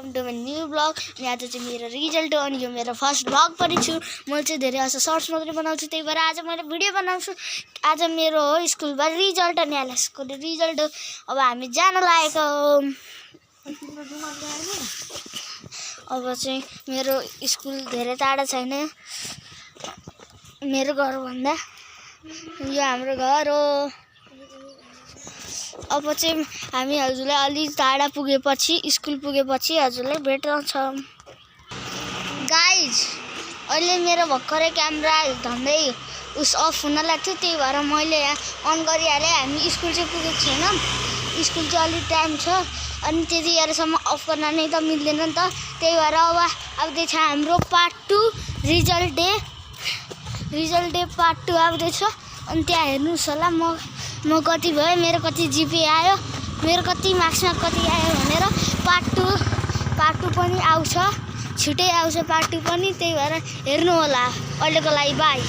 Welcome to my new vlog. अनि आज चाहिँ मेरो रिजल्ट हो अनि यो मेरो फर्स्ट ब्लग पनि छु। म चाहिँ धेरै जस्तो सर्ट्स मात्रै बनाउँछु, त्यही भएर आज मैले भिडियो बनाउँछु। आज मेरो हो स्कुलबाट रिजल्ट अनि एलएसको रिजल्ट हो। अब हामी जान लागेको हो। अब चाहिँ मेरो स्कुल धेरै टाढा छैन, मेरो घरभन्दा यो हाम्रो घर हो। अब चाहिँ हामी हजुरलाई अलि टाढा पुगेपछि स्कुल पुगेपछि हजुरलाई भेट्छौँ। गाइज अहिले मेरो भर्खरै क्यामेरा धन्दै अफ हुन लाग्थ्यो, त्यही भएर मैले अन गरिहालेँ। हामी स्कुल चाहिँ पुगेको छैनौँ, स्कुल चाहिँ अलिक टाइम छ अनि त्यतिखेरसम्म अफ गर्न नै त मिल्दैन नि त। त्यही भएर अब आउँदैछ हाम्रो पार्ट 2 रिजल्ट डे पार्ट 2 आउँदैछ। अनि त्यहाँ हेर्नुहोस् होला म कति भयो, मेरो कति जिपी आयो, मेरो कति मार्क्समा कति आयो भनेर। पार्ट 2 पनि आउँछ, छिटै आउँछ पार्ट 2 पनि। त्यही भएर हेर्नु होला। अहिलेको लागि बाई।